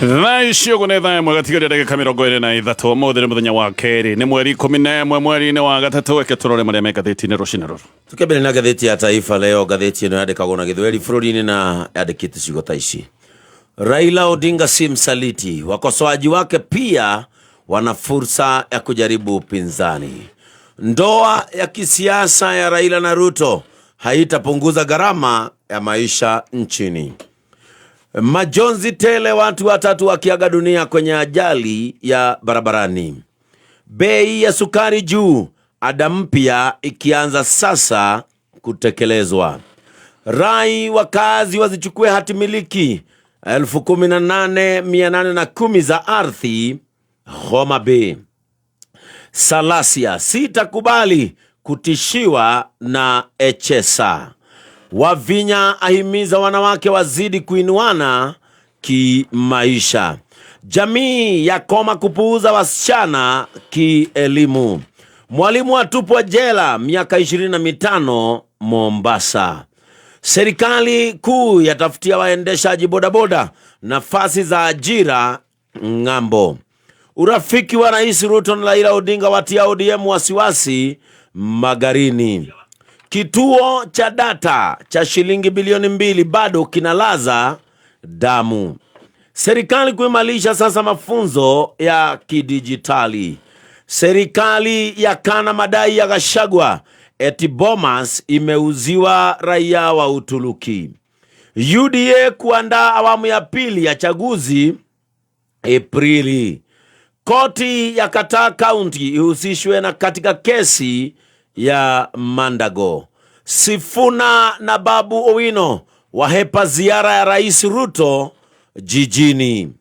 Thaa ici ũguo nĩ thaa ĩmwe gatigaria ndagĩka 23. Ũmũthĩ nĩ mũthenya wa kerĩ, nĩ mweri 11 mweri-inĩ wa gatatũ. Eke tũrore marĩa me ngathĩti-inĩ rũcinĩ rũrũ. Tukĩambĩrĩria na ngathĩti ya Taifa Leo. Ngathĩti ĩno yandĩkagwo na Gĩthweri bũrũri-inĩ na yandĩkĩte ciugo ta ici: Raila Odinga si msaliti, wakosoaji wake pia wana fursa ya kujaribu upinzani. Ndoa ya kisiasa ya Raila na Ruto haitapunguza gharama ya maisha nchini. Majonzi tele, watu watatu wakiaga dunia kwenye ajali ya barabarani. Bei ya sukari juu, ada mpya ikianza sasa kutekelezwa. Rai wakazi wazichukue hati miliki 18,810 za ardhi Homa Bay. Salasia, sitakubali kutishiwa na Echesa. Wavinya ahimiza wanawake wazidi kuinuana kimaisha. Jamii yakoma kupuuza wasichana kielimu. Mwalimu atupwa jela miaka 25 Mombasa. Serikali kuu yatafutia waendeshaji bodaboda nafasi za ajira ng'ambo. Urafiki wa Rais Ruto na Raila Odinga watia ODM wasiwasi Magarini. Kituo cha data cha shilingi bilioni 2 bado kinalaza damu. Serikali kuimarisha sasa mafunzo ya kidijitali. Serikali yakana madai ya Gachagua eti Bomas imeuziwa raia wa Uturuki. UDA kuandaa awamu ya pili ya chaguzi Aprili. Koti ya kataa kaunti ihusishwe na katika kesi ya Mandago. Sifuna na Babu Owino wahepa ziara ya Rais Ruto jijini.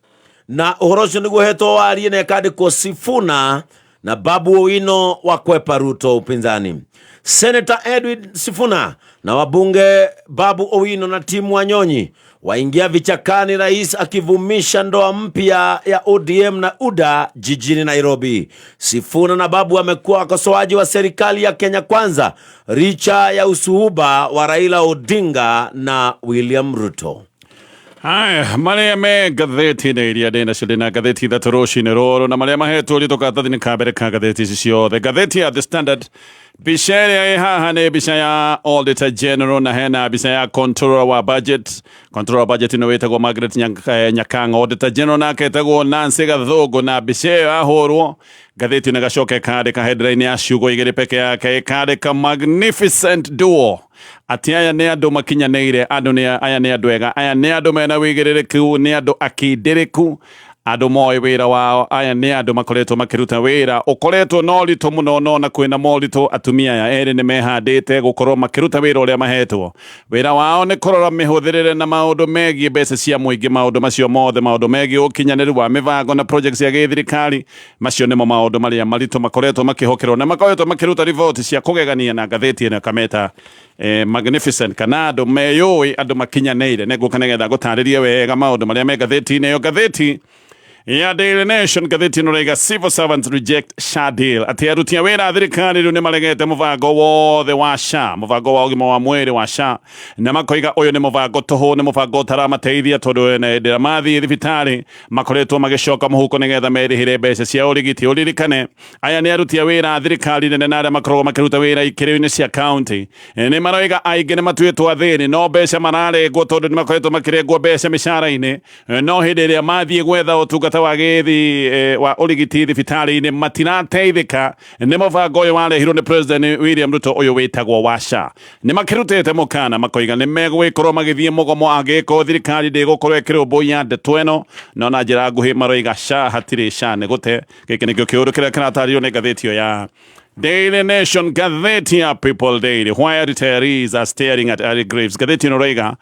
Na uhoro ũcio nĩguo hetwo warie na ĩkandĩkwo Sifuna na Babu Owino wakwepa Ruto upinzani. Senator Edwin Sifuna na wabunge Babu Owino na timu Wanyonyi waingia vichakani, rais akivumisha ndoa mpya ya ODM na UDA jijini Nairobi. Sifuna na Babu wamekuwa wakosoaji wa serikali ya Kenya Kwanza licha ya usuhuba wa Raila Odinga na William Ruto. Haya, marĩa me ngathĩti-inĩ iria ndĩ nacio, ndĩ na ngathĩti ithatũ rũcinĩ rũrũ, na marĩa mahetwo ũritũ karatathi-inĩ ka mbere ka ngathĩti ici ciothe. Ngathĩti ya The Standard, mbica ĩrĩa ĩ haha nĩ mbica ya Auditor General na hena mbica ya Controller wa Budget. Controller wa Budget nĩ wĩtagwo Margaret Nyakang'a. Auditor General nake etagwo Nancy Gathũngũ, na mbica ĩyo yahũrwo ngathĩti ĩno ĩgacoka ĩkandĩka headline ya ciugo igĩrĩ peke yake, ĩkandĩka "Magnificent Duo", atĩ aya nĩ andũ makinyanĩire, andũ nĩ aya nĩ andũ ega, aya nĩ andũ mena wĩigĩrĩrĩku, nĩ andũ akindĩrĩku, andũ moĩ wĩra wao. Aya nĩ andũ makoretwo makĩruta wĩra ũkoretwo na ũritũ mũno, no na kwĩna moritũ, atumia aya erĩ nĩ mehandĩte gũkorwo makĩruta wĩra ũrĩa mahetwo. Wĩra wao nĩ kũrora mĩhũthĩrĩre na maũndũ megiĩ mbeca cia mũingĩ, maũndũ macio mothe, maũndũ megiĩ ũkinyanĩru wa mĩbango na projects cia gĩthirikari. Macio nĩmo maũndũ marĩa maritũ makoretwo makĩhokerwo, na makoretwo makĩruta riboti cia kũgegania, na ngathĩti ĩno ĩkameta magnificent, kana andũ meyũĩ, andũ makinyanĩire. Nĩngũka nĩgetha ngũtarĩrie wega maũndũ marĩa me ngathĩti-inĩ ĩyo. Ngathĩti ya Daily Nation, ngathĩti ĩno raiga "Civil servants reject SHA deal", atĩ aruti a wĩra a thirikari rĩu nĩ maregete mũbango wothe wa SHA, mũbango wa ũgima wa mwĩrĩ wa SHA, na makoiga ũyũ nĩ mũbango tũhũ, nĩ mũbango ũtaramateithia, tondũ hĩndĩ ĩrĩa mathiĩ thibitarĩ makoretwo magĩcoka mũhuko nĩgetha merĩhĩre mbeca cia ũrigiti. Ũririkane aya nĩ aruti a wĩra a thirikari nene na arĩa makoragwo makĩruta wĩra ikĩrĩo-inĩ cia county. Nĩ maroiga aingĩ nĩ matuĩtwo athĩni, no mbeca mararengwo, tondũ nĩ makoretwo makĩrengwo mbeca mĩcara-inĩ, no hĩndĩ ĩrĩa mathiĩ gwetha ũtungata wa gĩthi wa ũrigiti thibitarĩ-inĩ matirateithĩka nĩ mũbango ũyũ warehirwo nĩ President William Ruto, ũyũ wĩtagwo wa SHA. Nĩ makĩrutĩte mũkana, makoiga nĩ megwĩkorwo magĩthiĩ mũgomo angĩkorwo thirikari ndĩgũkorwo ĩkĩrũmbũiya ndeto ĩno. No na njĩra nguhĩ maroiga SHA hatirĩ, SHA nĩ gũte. Gĩkĩ nĩkĩo kĩũndũ kĩrĩa kĩratarĩrio nĩ ngathĩti ĩyo ya Daily Nation. Ngathĩti ya People Daily, "Why retirees are staring at early graves". Ngathĩti ĩno raiga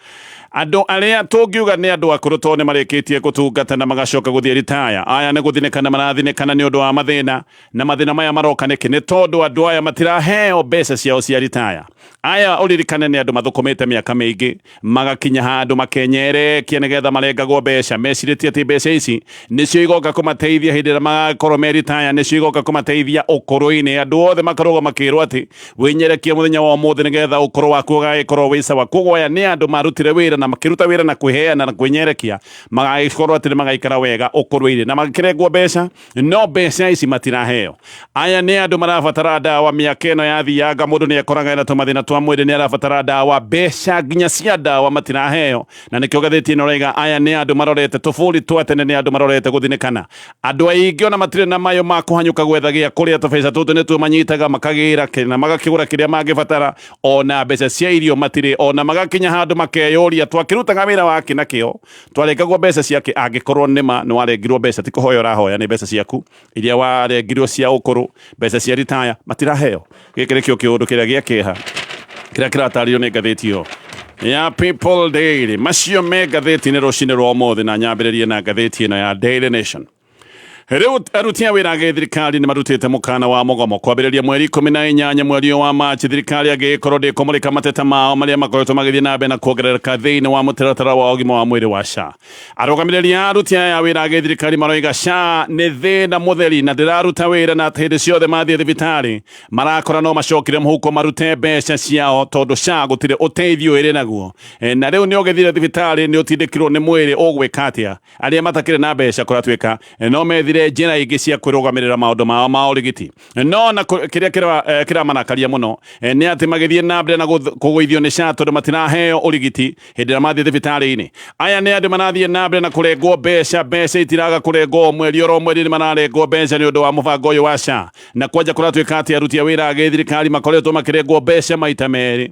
andũ arĩa tũngiuga nĩ andũ akũrũ, tondũ nĩ marĩkĩtie gũtungata na magacoka gũthiĩ ritaya, aya nĩ gũthinĩkana marathinĩkana nĩ ũndũ wa mathĩna. Na mathĩna maya maroka nĩkĩ? Nĩ tondũ andũ aya matiraheo mbeca ciao cia ritaya. Aya ũririkane nĩ andũ mathũkũmĩte mĩaka mĩingĩ, magakinya handũ makenyerekia nĩgetha marengagwo mbeca, mecirĩtie atĩ mbeca ici nĩcio igoka kũmateithia hĩndĩ ĩrĩa magakorwo me ritaya, nĩcio igoka kũmateithia ũkũrũ-inĩ. Andũ othe makoragwo makĩrwo atĩ wĩnyerekie mũthenya wa ũmũthĩ nĩgetha ũkũrũ waku ũgagĩkorwo wĩ sawa. Koguo aya nĩ andũ marutire wĩra na na makĩruta wĩra na kwĩheana na kwĩnyerekia magagĩkorwo atĩ nĩ magaikara wega ũkũrũ-inĩ na makĩrengwo mbeca no mbeca ici matiraheo. Aya nĩ andũ marabatara ndawa mĩaka ĩno yathianga mũndũ nĩ ekoraga ena tũmathĩna twa mwĩrĩ nĩ arabatara ndawa mbeca nginya cia ndawa matiraheo na nĩkĩo ngathĩti ĩno ĩraiga aya nĩ andũ marorete tũbũri twa tene nĩ andũ marorete gũthinĩkana. Andũ aingĩ ona matirĩ na mayũ ma kũhanyũka gwetha gĩa kũrĩa tũbeca tũtũ nĩtuo manyitaga makagĩra na magakĩgũra kĩrĩa mangĩbatara ona mbeca cia irio matirĩ ona magakinya handũ makeyũria twakĩrutaga wĩra wake na kĩo twarengagwo mbeca ciake angĩkorwo nĩma nĩ warengirwo mbeca ti kũhoya ũrahoya nĩ mbeca ciaku iria warengirwo cia ũkũrũ mbeca cia ritaya matiraheo. Gĩkĩ nĩkĩo kĩũndũ kĩrĩa gĩa kĩeha kĩrĩa kĩratarĩrio nĩ ngathĩti ĩyo ya People Daily. Macio me ngathĩti-inĩ rũcinĩ rwa ũmũthĩ na nyambĩrĩrie na ngathĩti ĩno ya Daily Nation. Rĩu aruti a wĩra a gĩthirikari nĩ marutĩte mũkana wa mũgomo kwambĩrĩria mweri 18 mweri ũyũ wa Machi. Thirikari angĩgĩkorwo ndĩkũmũrĩka mateta mao marĩa makoretwo magĩthiĩ na mbere na kuongerereka thĩinĩ wa mũtaratara wa ũgima wa mwĩrĩ wa SHA. Arũgamĩrĩri a aruti aya a wĩra a gĩthirikari maroiga SHA nĩ thĩna mũtheri na ndĩraruta wĩra na atĩ hĩndĩ ciothe mathiĩ thibitarĩ marakora no macokire mũhuko marute mbeca ciao tondũ SHA gũtirĩ ũteithio ĩrĩ naguo. Na rĩu nĩ ũgĩthire thibitarĩ nĩ ũtindĩkirwo nĩ mwĩrĩ ũgwĩka atĩa? Arĩa matakĩrĩ na mbeca kũratuĩka no methire njĩra ingĩ cia kwĩrũgamĩrĩra maũndũ mao ma ũrigiti. No na kĩrĩa kĩramarakaria mũno nĩ atĩ magĩthiĩ na mbere na kũgũithio nĩ SHA tondũ matiraheo ũrigiti hĩndĩ ĩrĩa mathiĩ thibitarĩ-inĩ. Aya nĩ andũ marathiĩ na mbere na kũrengwo mbeca, mbeca itiraga kũrengwo o mweri oro mweri nĩ mararengwo mbeca nĩ ũndũ wa mũbango ũyũ wa SHA. Na kwanja kũratuĩka atĩ aruti a wĩra a gĩthirikari makoretwo makĩrengwo mbeca maita merĩ.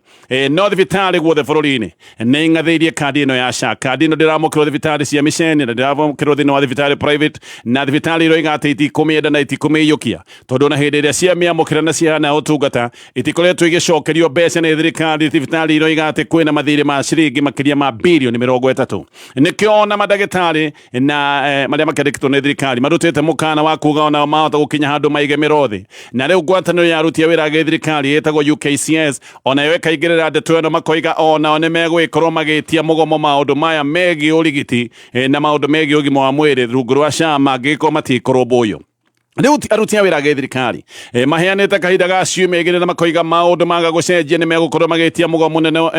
No thibitarĩ guothe bũrũri-inĩ nĩ ing'athĩirie kandi ĩno ya SHA. Kandi ĩno ndĩramũkĩrwo thibitarĩ cia miceni na ndĩramũkĩrwo thĩinĩ wa thibitarĩ private na thibitarĩ iroiga atĩ itikũmĩenda na itikũmĩiyũkia tondũ ona hĩndĩ ĩrĩa ciamĩamũkĩra na ciahana ũtungata itikoretwo igĩcokerio mbeca nĩ thirikari. Thibitarĩ iroiga atĩ kwĩna mathirĩ ma ciringi makĩria ma birioni 30. Nĩkĩo ona mandagĩtarĩ na marĩa makĩandĩkĩtwo nĩ thirikari marutĩte mũkana wa kuga ona mahota gũkinya handũ maige mĩro thĩ. Na rĩu ngwatanĩro ya aruti a wĩra a gĩthirikari ĩtagwo UKCS onayo ĩkaingĩrĩra ndeto ĩno makoiga onao nĩ megũgĩkorwo magĩtia mũgomo maũndũ maya megiĩ ũrigiti na maũndũ megiĩ ũgima wa mwĩrĩ rungu rwa SHA mangĩgĩkorwo matikũrũmbũiyo. Rĩu aruti a wĩra a gĩthirikari maheanĩte kahinda ga ciumia igĩrĩ na makoiga maũndũ maga gũcenjia nĩ megũkorwo magĩtia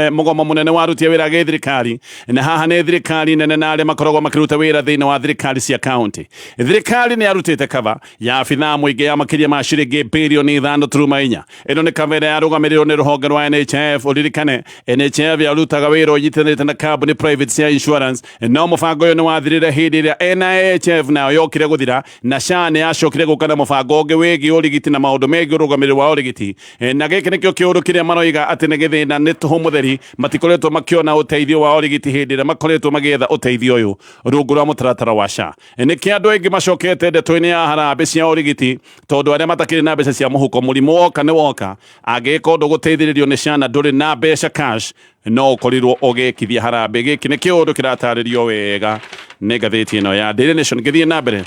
mũgomo mũnene wa aruti a wĩra a gĩthirikari. Na haha nĩ thirikari nene na arĩa makoragwo makĩruta wĩra thĩinĩ wa thirikari cia kaunti. Thirikari nĩ yarutĩte kaba ya abithaa mũingĩ ya makĩria ma ciringi birioni 5.4. Ĩno nĩ kaba ĩrĩa yarũgamĩrĩirwo nĩ rũhonge rwa NHIF. Ũririkane NHIF yarutaga wĩra ũnyitanĩte na kambuni private cia insurance, no mũbango ũyũ nĩ wathirire hĩndĩ ĩrĩa NHIF nayo yokire gũthira na SHA nĩ yacokire gũka na mũbango ũngĩ wĩgiĩ ũrigiti na maũndũ megiĩ ũrũgamĩrĩri wa ũrigiti. Na gĩkĩ nĩkĩo kĩũndũ kĩrĩa maroiga atĩ nĩ gĩthĩna nĩ tũhũ mũtheri matikoretwo makĩona ũteithio wa ũrigiti hĩndĩ ĩrĩa makoretwo magĩetha ũteithio ũyũ rungu rwa mũtaratara wa SHA. Nĩkĩo andũ aingĩ macokete ndeto-inĩ ya harambĩ cia ũrigiti tondũ arĩa matakĩrĩ na mbeca cia mũhuko mũrimũ woka nĩ woka angĩgĩkorwo ndũgũteithĩrĩrio nĩ SHA na ndũrĩ na mbeca cash no ũkorirwo ũgĩkithia harambĩ. Gĩkĩ nĩ kĩũndũ kĩratarĩrio wega nĩ ngathĩti ĩno ya Daily Nation. Ngĩthiĩ na mbere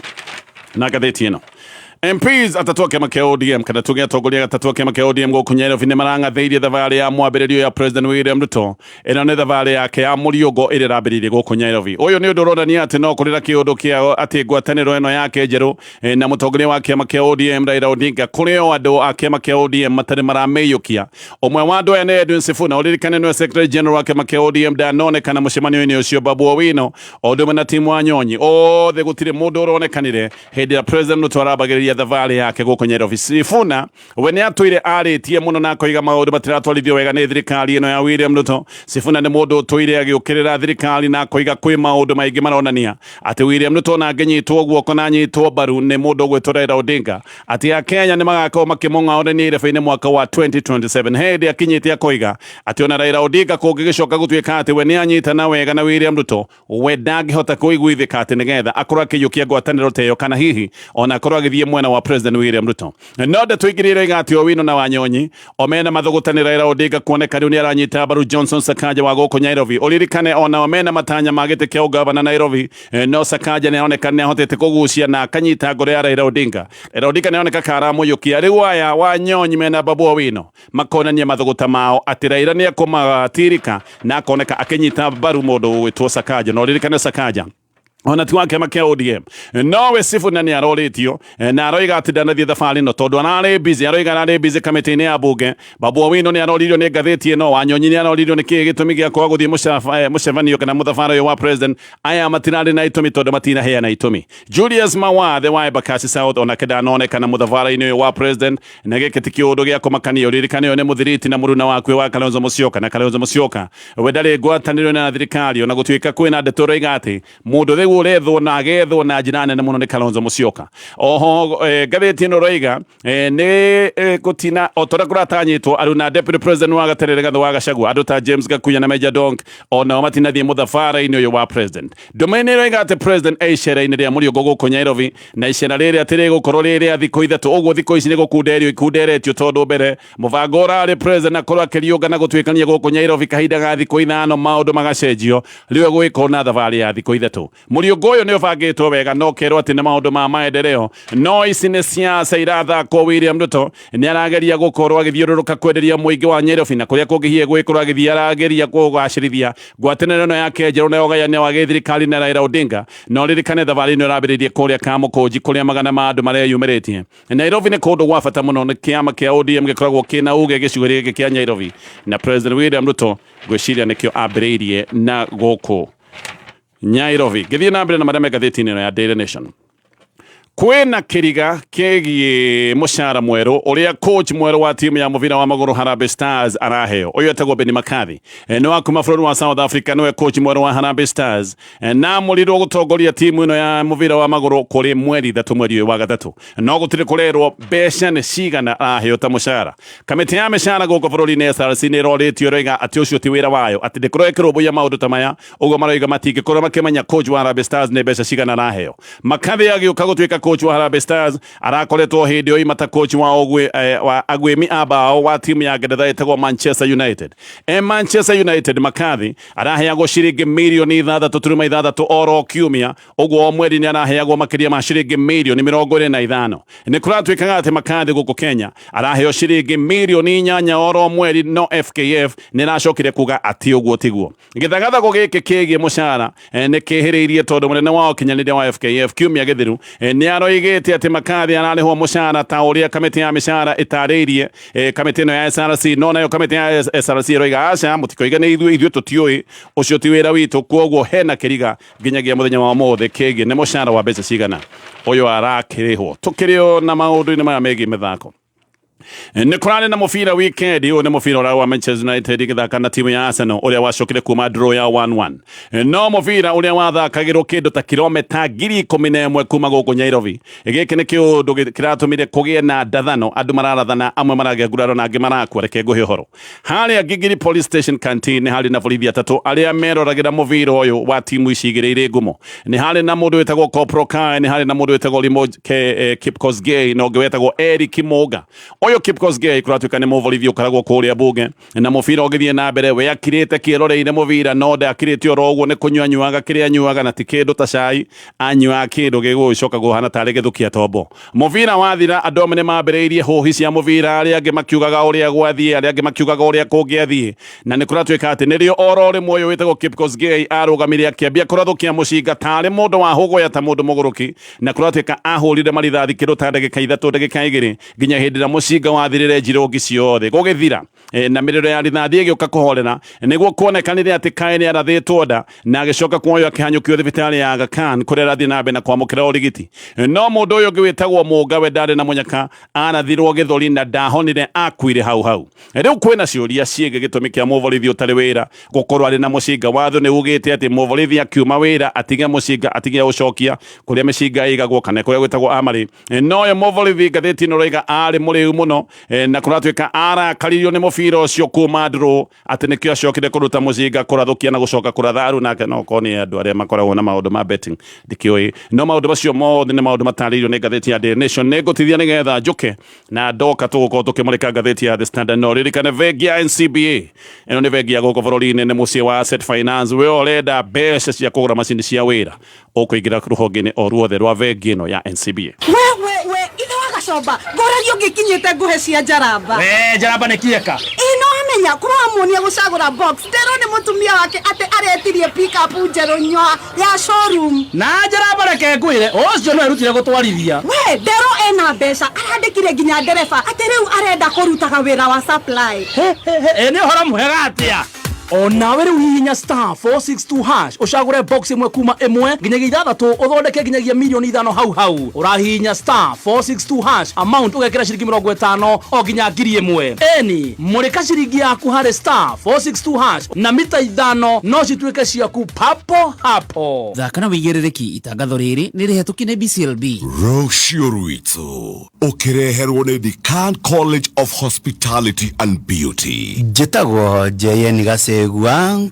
na ngathĩti ĩno, MPs atatũ a kĩama kĩa ODM kana tuge atongoria atatũ a kĩama kĩa ODM gũkũ Nairobi nĩ marang'athĩirie thabarĩ ya mwambĩrĩrio ya President William Ruto. Ĩno nĩ thabarĩ yake ya mũriũngo ĩrĩa ĩrambĩrĩirie gũkũ Nairobi. Ũyũ nĩ ũndũ ũronania atĩ no kũrĩ na kĩũndũ kĩa atĩ ngwatanĩro ĩno yake njerũ na mũtongoria wa kĩama kĩa ODM Raila Odinga kũrĩ o andũ a kĩama kĩa ODM matarĩ maramĩiyũkia. Ũmwe wa andũ aya nĩ Edwin Sifuna, ũririkane nĩwe Secretary General wa kĩama kĩa ODM ndanonekana mũcemanio-inĩ ũcio. Babu Owino o ũndũ ũmwe na Tim Wanyonyi othe gũtirĩ mũndũ ũronekanire hĩndĩ ĩrĩa President Ruto arambagĩrĩria thabarĩ yake gũkũ Nairobi. Sifuna we nĩ atũire arĩtie mũno na akoiga maũndũ matiratwarithio wega nĩ thirikari ĩno ya William Ruto. Sifuna nĩ mũndũ ũtũire agĩũkĩrĩra thirikari na akoiga kwĩ maũndũ maingĩ maronania atĩ William Ruto ona angĩnyitwo guoko na anyitwo mbaru nĩ mũndũ ũgwĩtwo Raila Odinga atĩ Akenya nĩ magakorwo makĩmũng'aũrania irebe-inĩ mwaka wa 2027. Hĩndĩ akinyĩte akoiga atĩ ona Raila Odinga kũngĩgĩcoka gũtuĩka atĩ we nĩ anyitana wega na William Ruto we ndangĩhota kũiguithĩka atĩ nĩgetha akorwo akĩiyũkia ngwatanĩro ta ĩyo kana hihi ona akorwo agĩthiĩ mwena wa President William Ruto. No ndeto ingĩ iroiga atĩ Owino na Wanyonyi o mena mathũgũta nĩ Raila Odinga kuoneka rĩu nĩ aranyita mbaru Johnson Sakaja wa gũkũ Nairobi. Ũririkane ona o mena matanya ma gĩtĩ kĩa ũgavana Nairobi, no Sakaja nĩ aroneka nĩ ahotete kũgucia na akanyita ngoro ya Raila Odinga. Raila Odinga nĩ aroneka ka aramũiyũkia. Rĩu aya Wanyonyi mena Babu Owino makonania mathũgũta mao atĩ Raila nĩ ekũmatirika na akoneka akĩnyita mbaru mũndũ ũgwĩtwo Sakaja. Na ũririkane Sakaja Ona ti wa kĩama kĩa ODM, nowe Sifuna nĩ arorĩtio na aroiga atĩ ndanathiĩ thabarĩ ĩno tondũ ararĩ busy. Aroiga ararĩ busy kamĩtĩ-inĩ ya bunge. Babu Owino nĩ aroririo nĩ ngathĩti ĩno. Wanyonyi nĩ aroririo nĩ kĩĩ gĩtũmi gĩa kwaga gũthiĩ mũcemanio kana mũthabara ũyũ wa president. Aya matirarĩ na itũmi tondũ matinaheana itũmi. Julius Mawathe wa Embakasi South onake ndanonekana mũthabara-inĩ ũyũ wa president, na gĩkĩ ti kĩũndũ gĩa kũmakania. Ũririkane ũyũ nĩ mũthiriti na mũruna wakue wa Kalonzo Musyoka, na Kalonzo Musyoka we ndarĩ ngwatanĩro na thirikari, ona gũtuĩka kwĩna ndeto ĩroiga atĩ mũndũ rĩu ũrethwo na agethwo na njĩra nene mũno nĩ Kalonzo Musyoka. Oho ngathĩti ĩno ĩroiga nĩ gũtina o ta ũrĩa kũratanyĩtwo aruna deputy president wa gatene Rigathĩ wa Gachagua, andũ ta James Gakuya na Major Donk onao matinathiĩ mũthabara-inĩ ũyũ wa president. Ndũmĩrĩri ĩroiga atĩ president e icera-inĩ rĩa mũriũngo gũkũ Nairobi, na icera rĩrĩ atĩ rĩgũkorwo rĩ rĩa thikũ 3. Ũguo thikũ ici nĩ gũkunderio ikunderetio, tondũ mbere mũbango ũrarĩ president akorwo akĩriũnga na gũtuĩkania gũkũ Nairobi kahinda ga thikũ 5, maũndũ magacenjio, rĩu egũgĩkorwo na thabarĩ ya thikũ 3. Mũriũngo ũyũ nĩ ũbangĩtwo wega no kerwo atĩ nĩ maũndũ ma maendeleo, no ici nĩ siasa irathakwo. William Ruto nĩ arageria gũkorwo agĩthiũrũrũka kwenderia mũingĩ wa Nairobi na kũrĩa kũngĩ hihi egũgĩkorwo agĩthiĩ arageria kũgacĩrithia ngwatanĩro ĩno yake njerũ na ũgayania wa gĩthirikari na Raila Odinga. Na ũririkane thabarĩ ĩno ĩrambĩrĩirie kũrĩa Kamũkũnji, kũrĩa magana ma andũ mareyumĩrĩtie. Nairobi nĩ kũndũ gwa bata mũno, nĩ kĩama kĩa ODM gĩkoragwo kĩna uge gĩcigo gĩkĩ kĩa Nairobi, na President William Ruto ngwĩciria nĩkĩo ambĩrĩirie na gũkũ Nairobi. Ngĩthiĩ na mbere na marĩa me ngathĩti-inĩ ĩno ya Daily Nation, kwĩna kĩriga kĩgiĩ mũcara mwerũ ũrĩa coach mwerũ wa timu ya mũbira wa magũrũ Harambee Stars araheo. Ũyũ etagwo Benni McCarthy, nĩ wa kuma bũrũri wa South Africa, nĩwe coach mwerũ wa Harambee Stars, na amũrirwo gũtongoria timu ĩno ya mũbira wa magũrũ kũrĩ mweri 3, mweri ũyũ wa gatatũ, no gũtirĩ kũrerwo mbeca nĩ cigana araheo ta mũcara. Kamĩtĩ ya mĩcara gũkũ bũrũri-inĩ SRC nĩ ĩrorĩtio, ĩroiga atĩ ũcio ti wĩra wayo, atĩ ndĩkorwo ĩkĩrũmbũiya maũndũ ta maya. Ũguo maroiga matingĩkorwo makĩmenya coach wa Harambee Stars nĩ mbeca cigana araheo. McCarthy agĩũka gũtuĩka coach wa Harambee Stars arakoretwo hĩndĩ oima ta coach wa ũgwe, wa agwĩmi a bao wa timu ya Ngeretha ĩtagwo Manchester United. Manchester United McCarthy araheagwo ciringi mirioni 6.6 oro kiumia, ũguo o mweri nĩ araheagwo makĩria ma ciringi mirioni 25. Nĩ kũratuĩkaga atĩ McCarthy gũkũ Kenya araheo ciringi mirioni 8 oro mweri, no FKF nĩ ĩracokire kuga atĩ ũguo tiguo. Gĩthagathago gĩkĩ kĩgiĩ mũcara nĩ kĩhĩrĩirie tondũ mũnene wa ũkinyanĩria wa FKF kiumia gĩthiru nĩ aroigĩte atĩ McCarthy ararĩhwo mũcara ta ũrĩa kamĩtĩ ya mĩcara ĩtarĩirie, kamĩtĩ ĩno ya SRC. No nayo kamĩtĩ ya SRC ĩroiga aca, mũtikoiga nĩ ithuĩ, ithuĩ tũtiũĩ, ũcio ti wĩra witũ. Kwoguo hena kĩriga nginyagia mũthenya wa ũmũthĩ kĩgiĩ nĩ mũcara wa mbeca cigana ũyũ arakĩrĩhwo. Tũkĩrĩ o na maũndũ-inĩ maya megiĩ mĩthako, nĩ kũrarĩ na mũbira weekend. Ũyũ nĩ mũbira ũrĩa wa Manchester United ĩgĩthaka na timu ya Arsenal, ũrĩa wacokire kuma draw ya 1-1, no mũbira ũrĩa wathakagĩrwo kĩndũ ta kilomita 11,000 kuma gũkũ Nairobi. Gĩkĩ nĩ kĩũndũ kĩratũmire kũgĩe na ndathano, andũ mararathana, amwe maragĩa nguraro na angĩ marakua. Reke ngũhe ũhoro. Harĩa Gigiri Police Station canteen nĩ harĩ na borithi atatũ arĩa meroragĩra mũbira ũyũ wa timu ici igĩrĩ irĩ ngumo. Nĩ harĩ na mũndũ wĩtagwo Corporal Kai, nĩ harĩ na mũndũ wĩtagwo Limo Kipkosgei, na ũngĩ wĩtagwo Eric Muga. Ũyũ Kipkosgei kũratuĩka nĩ mũborithi ũkoragwo kũrĩa bunge, na mũbira ũgĩthiĩ na mbere we akirĩte kĩroreire mũbira, no ndakirĩte oro ũguo, nĩ kũnyua anyuaga kĩrĩa anyuaga, na ti kĩndũ ta cai, anyuaga kĩndũ gĩgũgĩcoka kũhana tarĩ gĩthũkia tombo. Mũbira wathira, andũ amwe nĩ mambĩrĩirie hũhi cia mũbira, arĩa angĩ makiugaga ũrĩa gwathiĩ, arĩa angĩ makiugaga ũrĩa kũngĩathiĩ, na nĩ kũratuĩka atĩ nĩrĩo oro rĩmwe ũyũ wĩtagwo Kipkosgei arũgamire akĩambia kũrathũkia mũcinga tarĩ mũndũ wa hũgũya, ta mũndũ mũgũrũki, na kũratuĩka ahũrire marithathi kĩndũ ta ndagĩka 3, ndagĩka 2, nginya hĩndĩ ĩrĩa mũcinga wathirire njirũngi ciothe gũgĩthira, na mĩrĩro ya rithathi ĩgĩũka kũhorera, nĩguo kuonekanire atĩ Kaĩ nĩ arathĩtwo nda, na agĩcoka kuoywo akĩhanyũkio thibitarĩ ya Aga Khan kũrĩa arathiĩ na mbere na kwamũkĩra ũrigiti. No mũndũ ũyũ ũngĩ wĩtagwo Mũnga we ndarĩ na mũnyaka, arathirwo gĩthũri na ndahonire, akuire hau hau. Rĩu kwĩna ciũria ciĩgiĩ gĩtũmi kĩa mũborithi ũtarĩ wĩra gũkorwo arĩ na mũcinga. Watho nĩ ugĩte atĩ mũborithi akiuma wĩra atige mũcinga, atige ũcokia kũrĩa mĩcinga ĩigagwo kana kũrĩa gwĩtagwo amarĩ. Noyo mũborithi ngathĩti ĩno ĩroiga arĩ mũrĩu mũno, na kũratuĩka arakaririo nĩ mũbira ũcio kuma draw, atĩ nĩkĩo acokire kũruta mũcinga kũrathũkia na gũcoka kũratha aru nake. No korwo nĩ andũ arĩa makoragwo na maũndũ ma betting, ndikĩũĩ, no maũndũ macio mothe nĩ maũndũ matarĩirio nĩ ngathĩti ya Daily Nation. Nĩ ngũtithia nĩgetha njũke, na ndoka tũgũkorwo tũkĩmũrĩka ngathĩti ya The Standard. No ririkane bengi ya NCBA, ĩno nĩ bengi ya gũkũ bũrũri-inĩ, nĩ mũciĩ wa Asset Finance. We ũrenda mbeca cia kũgũra macini cia wĩra, ũkũingĩra rũhonge-inĩ o ruothe rwa bengi ĩno ya NCBA. We we we, ithe wa Gacomba, ngũragia ũngĩkinyĩte ngũhe cia njaramba. We njaramba nĩ kieka. Ĩ no amenya kũramuonia gũcagũra box. Nderwo nĩ mũtumia wake atĩ aretirie pickup njerũ nyoa ya showroom. Na njaramba reke ngwĩre, ũcio no erutire gũtwarithia. We nderwo ena mbeca, arandĩkire nginya ndereba atĩ rĩu arenda kũrutaga wĩra wa supply. He, he, he, ĩ nĩ ũhoro mwega atĩa? O nawe rĩu hihinya star 462 hash ũcagũre box ĩmwe kuma ĩmwe nginyagia ithathatũ ũthondeke nginyagia milioni ithano hau hau. Ũrahihinya star 462 hash amount ũgekĩra ciringi mĩrongo ĩtano o nginya ngiri ĩmwe. Eni mũrĩka ciringi yaku harĩ star 462 hash na mita ithano no cituĩke ciaku papo hapo. Thaka na wĩigĩrĩrĩki itangatho rĩrĩ nĩ rĩhetũkie nĩ BCLB. Rũciũ rwitũ ũkĩreherwo nĩ Decan College of Hospitality and Beauty. Njĩtagwo Jn Gacegua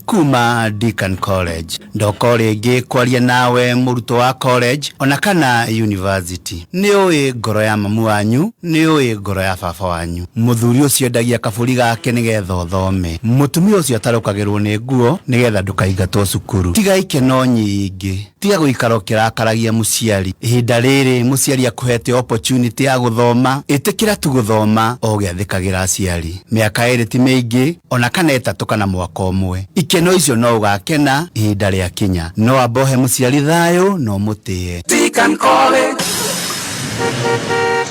kuma Deacon College. Ndoka o rĩngĩ kwaria nawe mũrutwo wa college ona kana university. Nĩ ũĩ ngoro ya mamu wanyu, nĩ ũĩ ngoro ya baba wanyu. Mũthuri ũcio endagia kabũri gake nĩgetha ũthome. Mũtumia ũcio atarũkagĩrwo nĩ nguo nĩgetha ndũkaingatwo cukuru. Tiga ikeno nyingĩ, tiga gũikara ũkĩrakaragia mũciari. Ihinda rĩrĩ mũciari akũhete opportunity ya gũthoma, ĩtĩkĩra tu gũthoma o ũgĩathĩkagĩra aciari. Mĩaka ĩrĩ ti mĩingĩ ona kana ĩtatũ kana mwaka ũmwe. Ikeno icio no ũgakena ihinda rĩakinya. No amba ũhe mũciari thayũ na ũmũtĩe.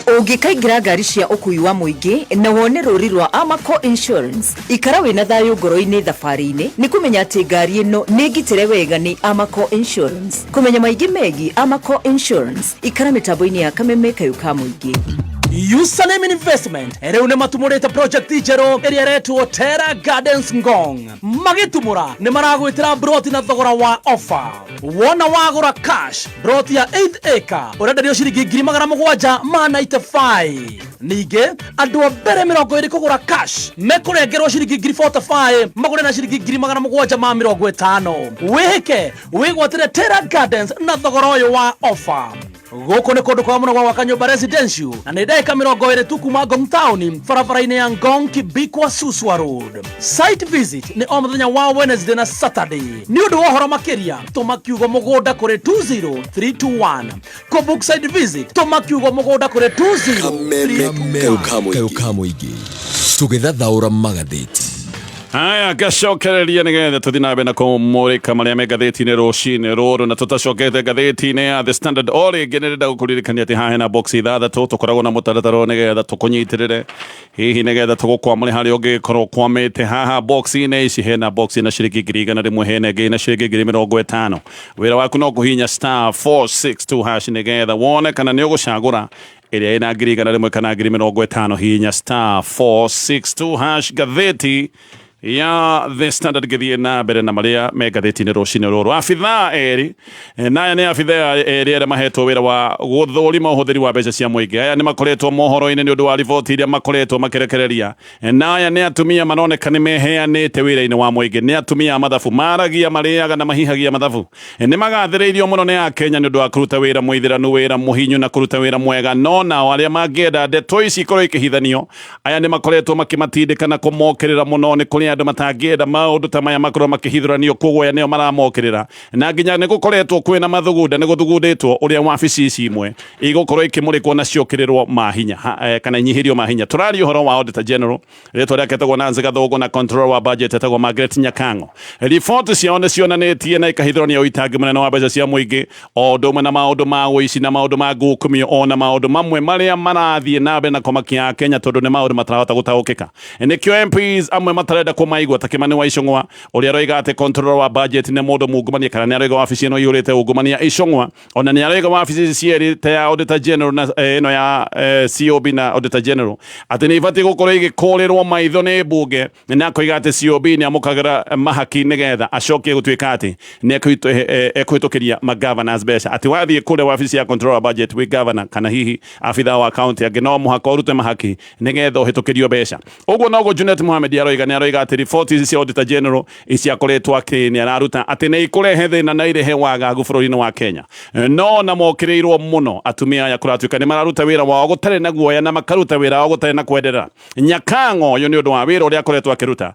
Ũngĩkaingĩra ngari cia ũkui wa mũingĩ na wone rũri rwa Amaco Insurance, ikara wĩna thayũ ngoro-inĩ thabarĩ-inĩ nĩ kũmenya atĩ ngari ĩno nĩ ngitĩre wega nĩ Amaco Insurance. Kũmenya maingĩ megiĩ Amaco Insurance, ikara mĩtambo-inĩ ya Kameme kayũ ka mũingĩ. Usalim Investment rĩu nĩ matumũrĩte project njerũ ĩrĩa ĩretwo Terra Gardens Ngong. Magĩtumũra nĩ maragwĩtĩra broti na thogora wa offer. Wona wagũra cash broti ya 8 acre ũrenderio ciringi ngiri magana mũgwanja ma 95. Ningĩ andũ a mbere mĩrongo ĩrĩ kũgũra cash mekũrengerwo ciringi ngiri 45 magũre na ciringi ngiri magana mũgwanja ma mĩrongo ĩtano. Wĩhĩke wĩgwatĩre Terra Gardens na thogora ũyũ wa offer. Gũkũ nĩ kũndũ kwa mũno gwa gwaka nyũmba residential na nĩ ndagĩka mĩrongo ĩrĩ tu kuma Ngong Town barabara-inĩ ya Ngong Kibikwa Suswa Road. Site visit nĩ o mũthenya wa Wednesday na Saturday. Nĩ ũndũ wa ũhoro makĩria tũma kiugo mũgũnda kũrĩ 20321. Kũ book site visit tũma kiugo mũgũnda kũrĩ 20321. Kayũ ka mũingĩ tũgĩthathaũra magathĩti. Haya, ngacokereria nĩgetha tũthiĩ na mbere na kũmũrĩka marĩa me ngathĩti-inĩ rũcinĩ rũrũ, na tũtacokete ngathĩti-inĩ ya The Standard. O rĩngĩ nĩndĩrenda gũkũririkania atĩ haha hena box ithathatũ tũkoragwo na mũtaratara ũyũ nĩgetha tũkũnyitĩrĩre, hihi nĩgetha tũgũkwamũre harĩa ũngĩkorwo ũkwamĩte. Haha box-inĩ ici hena box ina ciringi ngiri igana rĩmwe, hena ĩngĩ ina ciringi ngiri mĩrongo ĩtano. Wĩra waku no kũhihinya star 462 hash nĩgetha wone kana nĩ ũgũcagũra ĩrĩa ĩna ngiri igana rĩmwe kana ngiri mĩrongo ĩtano. Hihinya star 462 hash. Ngathĩti ya The Standard gĩthiĩ na mbere na marĩa me ngathĩti-inĩ rũcinĩ rũrũ. Abithaa erĩ, naya nĩ abithaa erĩ arĩa mahetwo wĩra wa gũthũrima ũhũthĩri wa mbeca cia mũingĩ. Aya nĩ makoretwo mohoro-inĩ nĩ ũndũ wa riboti iria makoretwo makĩrekereria. Naya nĩ atumia maroneka nĩ meheanĩte wĩra-inĩ wa mũingĩ. Nĩ atumia a mathabu, maragia, marĩaga na mahihagia mathabu. Nĩ magathĩrĩirio mũno nĩ Akenya nĩ ũndũ wa kũruta wĩra mũithĩranu, wĩra mũhinyu na kũruta wĩra mwega. No nao arĩa mangĩenda ndeto ici ikorwo ikĩhithanio, aya nĩ makoretwo makĩmatindĩka na kũmokĩrĩra mũno. Nĩ kũrĩ andũ matangĩenda maũndũ ta maya makorwo makĩhithũranio, koguo aya nĩo maramokĩrĩra. Na nginya nĩ gũkoretwo kwĩna mathugunda, nĩ gũthugundĩtwo ũrĩa wabici ici imwe igũkorwo ikĩmũrĩkwo na ciokĩrĩrwo mahinya kana inyihĩrio mahinya. Tũraria ũhoro wa Auditor General, rĩtwa rĩake etagwo Nancy Gathũngũ, na Controller wa Budget etagwo Margaret Nyakang'o. Riboti ciao nĩ cionanĩtie na ikahithũrania ũitangi mũnene wa mbeca cia mũingĩ, o ũndũ ũmwe na maũndũ ma ũici na maũndũ ma ngukumio, ona maũndũ mamwe marĩa marathiĩ na mbere na kũmakia Kenya, tondũ nĩ maũndũ matarahota gũtaũkĩka. Nĩkĩo MPs amwe matarenda kũmaigua, ta Kimani wa Ichung'wa ũrĩa aroiga atĩ Controller wa Budget nĩ mũndũ mungumania, kana nĩ aroiga wabici ĩno iyũrĩte ungumania. Ichung'wa ona nĩ aroiga wabici ici cierĩ ta ya Auditor General na ĩno ya COB na Auditor General atĩ nĩ ibatiĩ gũkorwo igĩkũrĩrwo maitho nĩ mbunge, na akoiga atĩ COB nĩ amũkagĩra mahaki nĩgetha acokie gũtuĩka atĩ nĩ ekũhĩtũkĩria magovernors mbeca, atĩ wathiĩ kũrĩa wabici ya Controller Budget wĩ governor kana hihi abithaa wa county angĩ, no mũhaka ũrute mahaki nĩgetha ũhĩtũkĩrio mbeca. Ũguo noguo Junet Mohamed aroiga, nĩ aroiga atĩ riboti ici cia Auditor General ici akoretwo akĩ nĩ araruta atĩ nĩ ikũrehe thĩna na irehe wagagu bũrũri-inĩ wa Kenya. No na mokĩrĩirwo mũno atumia aya kũratuĩka nĩ mararuta wĩra wao gũtarĩ na guoya na makaruta wĩra wao gũtarĩ na kwenderera. Nyakang'o ũyũ nĩ ũndũ wa wĩra ũrĩa akoretwo akĩruta.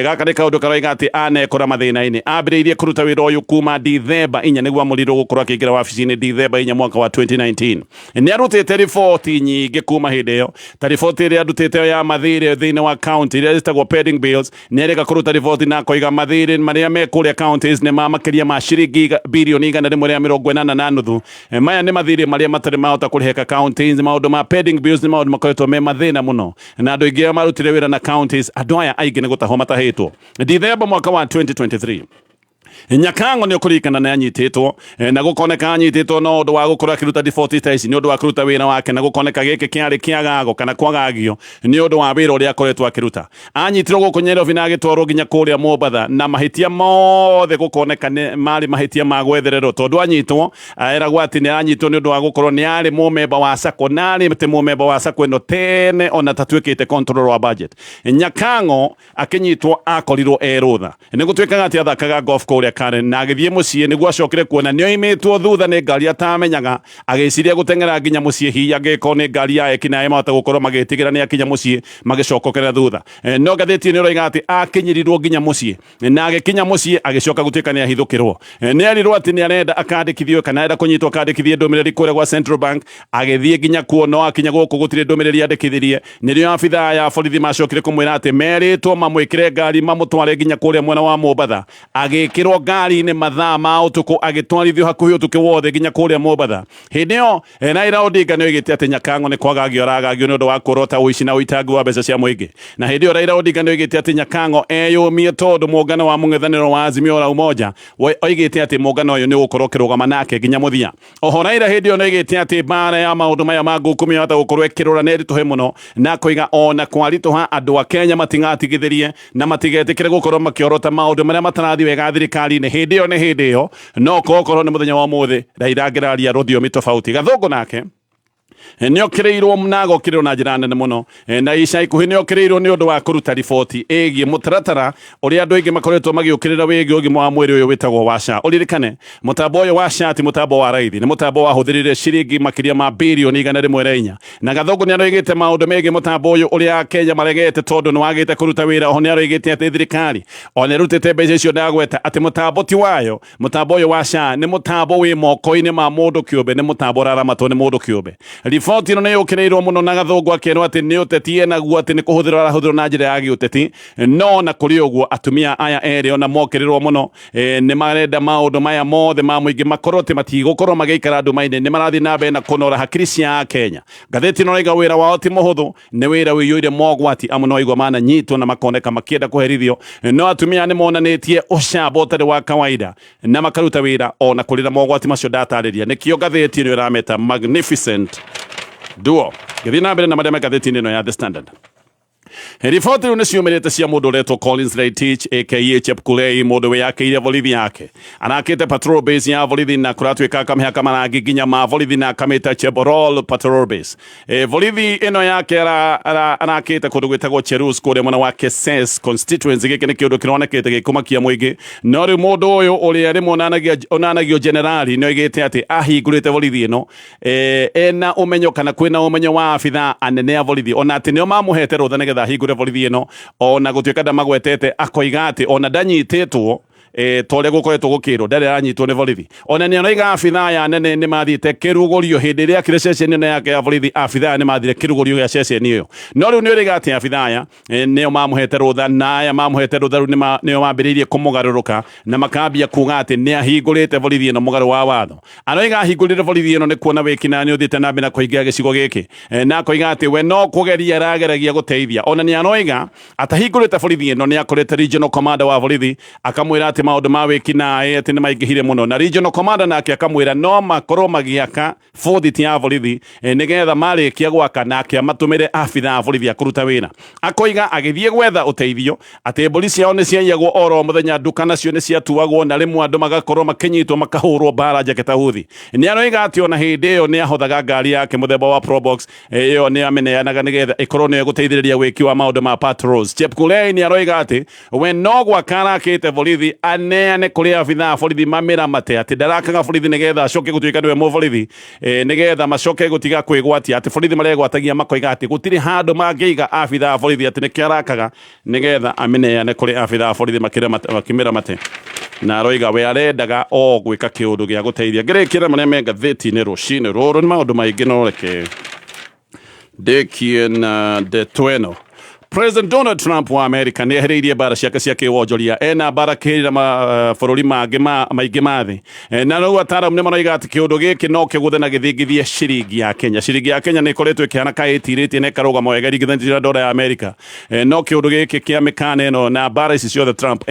Gaka nĩ kaũndũ karoiga atĩ anekora mathĩna-inĩ. Ambĩrĩirie kũruta wĩra ũyũ kuma Dithemba 4 nĩguo amũrirwo gũkorwo akĩingĩra wabici-inĩ Dithemba 4 mwaka wa 2019. Nĩ arutĩte riboti nyingĩ kuma hĩndĩ ĩyo, ta riboti ĩrĩa arutĩte ya mathirĩ thĩinĩ wa county iria ciĩtagwo pending bills. Nĩ arĩga kũruta riboti na akoiga mathirĩ marĩa me kũrĩa counties nĩ ma makĩria ma ciringi birioni 180.5. Maya nĩ mathirĩ marĩa matarĩ mahota kũrĩhĩka counties. Maũndũ ma pending bills nĩ maũndũ makoretwo me mathĩna mũno, na andũ aingĩ arĩa marutire wĩra na counties, andũ aya aingĩ nĩ gũtahwo matahĩtwo. Dithemba mwaka wa 2023, Nyakang'o nĩ ũkũririkana nĩ anyitĩtwo, na gũkoneka anyitĩtwo no ũndũ wa gũkorwo akĩruta riboti ta ici nĩ ũndũ wa kũruta wĩra wake, na gũkoneka gĩkĩ kĩarĩ kĩagago kana kwagagio nĩ ũndũ wa wĩra ũrĩa akoretwo akĩruta. Anyitirwo gũkũ Nyairobi na agĩtwarwo nginya kũrĩa Mombatha, na mahĩtia mothe gũkoneka nĩ marĩ mahĩtia ma gwethererwo, tondũ anyitwo eragwo atĩ nĩ aranyitwo nĩ ũndũ wa gũkorwo nĩ arĩ mũmemba wa SACCO, na arĩ tĩ mũmemba wa SACCO ĩno tene ona tatuĩkĩte controller wa budget. Nyakang'o akinyitwo akorirwo e rũtha. Nĩ gũtuĩkaga atĩ athakaga golf kũrĩa Karen, na agĩthiĩ mũciĩ nĩguo acokire kuona nĩ oimĩtwo thutha nĩ ngari atamenyaga. Agĩciria gũteng'era nginya mũciĩ, hihi angĩkorwo nĩ ngari ya ekinaĩ mahota gũkorwo magĩtigĩra nĩ akinya mũciĩ magĩcokokera thutha. No ngathĩti ĩno ĩroiga atĩ akinyirirwo nginya mũciĩ, na agĩkinya mũciĩ agĩcoka gũtuĩka nĩ ahithũkĩrwo. Nĩ erirwo atĩ nĩ arenda akandĩkithio kana arenda kũnyitwo akandĩkithie ndũmĩrĩri kũrĩa gwa Central Bank. Agĩthiĩ nginya kuo, no akinya gũkũ gũtirĩ ndũmĩrĩri andĩkithirie. Nĩrĩo abithaa ya borithi macokire kũmwĩra atĩ merĩtwo mamwĩkĩre ngari mamũtware nginya kũrĩa mwena wa Mombatha. Agĩkĩrwo ngari-inĩ mathaa ma ũtukũ, agĩtwarithio hakuhĩ ũtukũ wothe nginya kũrĩa Mombatha. Hĩndĩ ĩyo Raila Odinga nĩ oigĩte atĩ Nyakang'o nĩ kwagagio aragagio nĩ ũndũ wa kũrota ũici na ũitangi wa mbeca cia mũingĩ. Na hĩndĩ ĩyo Raila Odinga nĩ oigĩte atĩ Nyakang'o eyũmie, tondũ mũngano wa mũng'ethanĩro wa Azimio la Umoja oigĩte atĩ mũngano ũyũ nĩ ũgũkorwo ũkĩrũgama nake nginya mũthia. Oho Raila hĩndĩ ĩyo nĩ oigĩte atĩ mbara ya maũndũ maya ma ngukumio yahota gũkorwo ĩkĩrũra na ĩritũhe mũno, na akoiga ona kwaritũha andũ a Kenya matigatigithĩrie na matigetĩkĩre gũkorwo makĩorota maũndũ marĩa matarathiĩ wega thirikari-inĩ. Hĩndĩ ĩyo nĩ hĩndĩ ĩyo, no korwo nĩ mũthenya wa ũmũthĩ Raila angĩraria rũthiomi tofauti. Gathũngũ nake nĩ okĩrĩirwo na agokĩrĩrwo na njĩra nene mũno, na ica ikuhĩ nĩ okĩrĩirwo nĩ ũndũ wa kũruta riboti ĩgiĩ mũtaratara ũrĩa andũ aingĩ makoretwo magĩũkĩrĩra wĩgiĩ ũgima wa mwĩrĩ ũyũ wĩtagwo wa SHA. Ũririkane mũtambo ũyũ wa SHA ti mũtambo wa raithi, nĩ mũtambo wahũthĩrire ciringi makĩria ma birioni 104. Na Gathũngũ nĩ aroigĩte maũndũ megiĩ mũtambo ũyũ ũrĩa Akenya maregete tondũ nĩ wagĩte kũruta wĩra. Oho nĩ aroigĩte atĩ thirikari ona ĩrutĩte mbeca icio ndagweta atĩ mũtambo ti wayo. Mũtambo ũyũ wa SHA nĩ mũtambo wĩ moko-inĩ ma mũndũ kĩũmbe, nĩ mũtambo ũraramatwo nĩ mũndũ kĩũmbe. Riboti ĩno nĩ yũkĩrĩirwo mũno na Gathũngũ akerwo atĩ nĩ ũteti enaguo, atĩ nĩ kũhũthĩrwo arahũthĩrwo na njĩra ya gĩũteti. No na kũrĩ ũguo atumia aya erĩ ona mokĩrĩrwo mũno, nĩ marenda maũndũ maya mothe ma mũingĩ makorwo atĩ matigũkorwo magĩikara nduma-inĩ. Nĩ marathiĩ na mbere na kũnora hakiri cia Akenya. Ngathĩti ĩno ĩrauga wĩra wao ti mũhũthũ, nĩ wĩra ũiyũire mogwati, amu no aigua mananyitwo na makoneka makĩenda kũherithio. No atumia nĩ monanĩtie ũcamba ũtarĩ wa kawaida na makaruta wĩra ona kũrĩ na mogwati macio ndatarĩria. Nĩkĩo ngathĩti ĩno ĩrameta magnificent duo. Ngĩthiĩ na mbere na marĩa me ngathĩti-inĩ ĩno ya The Standard, riboti rĩu nĩ ciumĩrĩte cia mũndũ ũretwo Collins Leitich aka Chepkulei, mũndũ wĩyakĩire borithi yake. Arakĩte patrol base ya borithi na kũratuĩka akamĩhaka marangi nginya ma borithi na akamĩta Cheborol patrol base. Borithi ĩno yake arakĩte kũndũ gwĩtagwo Cherus kũrĩa mwena wa Keses constituency. Gĩkĩ nĩ kĩũndũ kĩronekete gĩkũmakia mũingĩ, no rĩu mũndũ ũyũ ũrĩa rĩmwe onanagio generali nĩ oigĩte atĩ ahingũrĩte borithi ĩno ena ũmenyo kana kwĩna ũmenyo wa abithaa anene a borithi, ona atĩ nĩo mamũhete rũtha nĩgetha ahingũre borithi ĩno, ona gũtuĩka ndamagwetete. Akoiga atĩ ona ndanyitĩtwo, ta ũrĩa gũkoretwo gũkĩrwo ndarĩ aranyitwo nĩ borithi. Ona nĩ araiga abithaa aya anene nĩ mathiĩte kĩrugũrio hĩndĩ ĩrĩa akire ceceni ĩno yake ya borithi. Abithaa aya nĩ mathire kĩrugũrio gĩa ceceni ĩyo, no rĩu nĩ ũraiga atĩ abithaa aya nĩo mamũhete rũtha, na aya mamũhete rũtha rĩu nĩo mambĩrĩirie kũmũgarũrũka na makambia kuga atĩ nĩ ahingũrĩte borithi ĩno mũgarũ wa watho. Aroiga ahingũrire borithi ĩno nĩ kuona wĩkinaĩ nĩ ũthiĩte na mbere na kũingĩra gĩcigo gĩkĩ, na akoiga atĩ we no kũgeria arageragia gũteithia. Ona nĩ aroiga atahingũrĩte borithi ĩno nĩ akorete regional commander wa borithi akamwĩra atĩ atĩ maũndũ ma wĩkinaĩ atĩ nĩ maingĩhire mũno, na regional commander nake akamwĩra no makorwo magĩaka bũthiti ya borithi nĩgetha marĩkia gwaka nake amatũmĩre abithaa a borithi a kũruta wĩra. Akoiga agĩthiĩ gwetha ũteithio atĩ mbũri ciao nĩ ciaiyagwo oro mũthenya, nduka nacio nĩ ciatuagwo, na rĩmwe andũ magakorwo makĩnyitwo makahũrwo mbara njeke ta huthi. Nĩ aroiga atĩ ona hĩndĩ ĩyo nĩ ahothaga ngari yake mũthemba wa Probox, ĩyo nĩ amĩneanaga nĩgetha ĩkorwo nĩyo ĩgũteithĩrĩria wĩki wa maũndũ ma patrols. Chepkulei nĩ aroiga atĩ we no gwaka arakĩte borithi aneane kũrĩ abithaa a borithi mamĩramate, atĩ ndarakaga borithi nĩgetha acoke gũtuĩka nĩwe mũborithi, nĩgetha macoke gũtiga kwĩgwatia, atĩ borithi maregwatagia makoiga atĩ gũtirĩ handũ mangĩiga abithaa a borithi, atĩ nĩkĩo arakaga nĩgetha amĩneane kũrĩ abithaa a borithi makĩmĩramate. Na aroiga we arendaga o gwĩka kĩũndũ gĩa gũteithia. Ngĩrĩkia na marĩa me ngathĩti-inĩ rũcinĩ rũrũ, nĩ maũndũ maingĩ, no reke ndĩkie na ndeto ĩno. President Donald Trump wa America nĩ ehereirie mbara ciake cia kĩwonjoria, ena mbara kĩrĩ na mabũrũri mangĩ maingĩ ma thĩ. Na rĩu ataaramu nĩ maroiga atĩ kĩũndũ gĩkĩ no kĩgũthe na gĩthingithie ciringi ya Kenya. Ciringi ya Kenya nĩ ĩkoretwo ĩkĩhana ka ĩtirĩtie na ĩkarũgama wega ĩringithanĩtio na dola ya America. No kĩũndũ gĩkĩ kĩa mĩkana ĩno na mbara ici ciothe Trump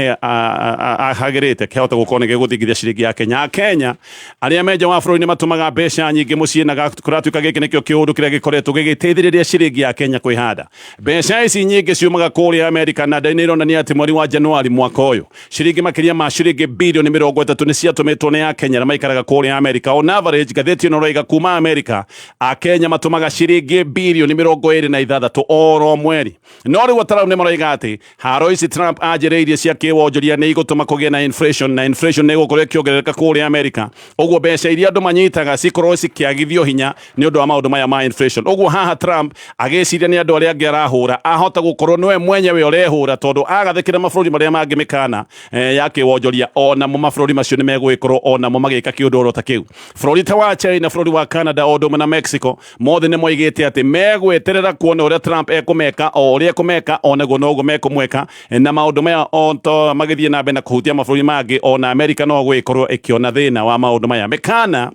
ahagĩrĩte kĩahota gũkorwo nĩ gĩgũthingithia ciringi ya Kenya. Akenya arĩa me nja wa bũrũri nĩ matũmaga mbeca nyingĩ mũciĩ, na kũratuĩka gĩkĩ nĩkĩo kĩũndũ kĩrĩa gĩkoretwo gĩgĩteithĩrĩria ciringi ya Kenya kwĩhanda. Mbeca ici nyingĩ ciumaga kũrĩa Amerika, na ndai nĩ ironania atĩ mweri wa Januari mwaka ũyũ ciringi makĩria ma ciringi bilioni 30 nĩ ciatũmĩtwo nĩ Akenya arĩa maikaraga kũrĩa Amerika. On average, ngathĩti ĩno ĩroiga kuma Amerika Akenya matũmaga ciringi bilioni 26 oro mweri. No rĩu ataramu nĩ maroiga atĩ haro ici Trump anjĩrĩirie cia kĩwonjoria nĩ igũtũma kũgĩe na inflation, na inflation nĩ ĩgũkorwo ĩkĩongerereka kũrĩa Amerika, ũguo mbeca iria andũ manyitaga cikorwo cikĩagithio hinya nĩ ũndũ wa maũndũ maya ma inflation. Ũguo haha Trump agĩciria nĩ andũ arĩa angĩ arahũra, ahota gũkorwo nĩwe mwenyewe ũrehũra, tondũ agathĩkĩra mabũrũri marĩa mangĩ mĩkana ya kĩwonjoria, onamo mabũrũri macio nĩ megũgĩkorwo onamo magĩka kĩũndũ oro ta kĩu. Bũrũri ta wa China, bũrũri wa Canada, o ũndũ ũmwe na Mexico, mothe nĩ moigĩte atĩ megweterera kuona ũrĩa Trump ekũmeka, o ũrĩa ekũmeka onaguo noguo mekũmweka. Na maũndũ maya o to magĩthiĩ na mbere na kũhutia mabũrũri mangĩ, ona Amerika no gũgĩkorwo ĩkĩona thĩna wa maũndũ maya. Mĩkana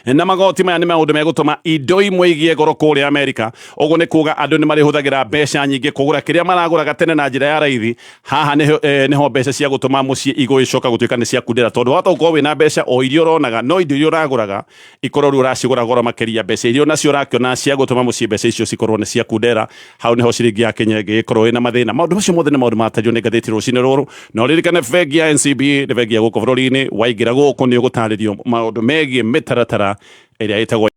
na magoti maya nĩ maũndũ megũtũma indo imwe igĩe goro kũrĩa Amerika. Ũguo nĩ kuga andũ nĩ marĩhũthagĩra mbeca nyingĩ kũgũra kĩrĩa maragũraga tene na njĩra ya raithi. Haha nĩho mbeca cia gũtũma mũciĩ igũgĩcoka gũtuĩka nĩ ciakundera, tondũ wahota gũkorwo wĩna mbeca o iria ũronaga, no indo iria ũragũraga ikorwo rĩu ũracigũra goro makĩria. Mbeca iria nacio ũrakĩona cia gũtũma mũciĩ, mbeca icio cikorwo nĩ ciakundera. Hau nĩho ciringi ya Kenya ĩngĩgĩkorwo ĩna mathĩna. Maũndũ macio mothe nĩ maũndũ matario nĩ ngathĩti rũcinĩ rũrũ. Na ũririkane bengi ya NCBA nĩ bengi ya gũkũ bũrũri-inĩ. Waingĩra gũkũ nĩ ũgũtarĩrio maũndũ megiĩ mĩtaratara ĩrĩa ĩtagwo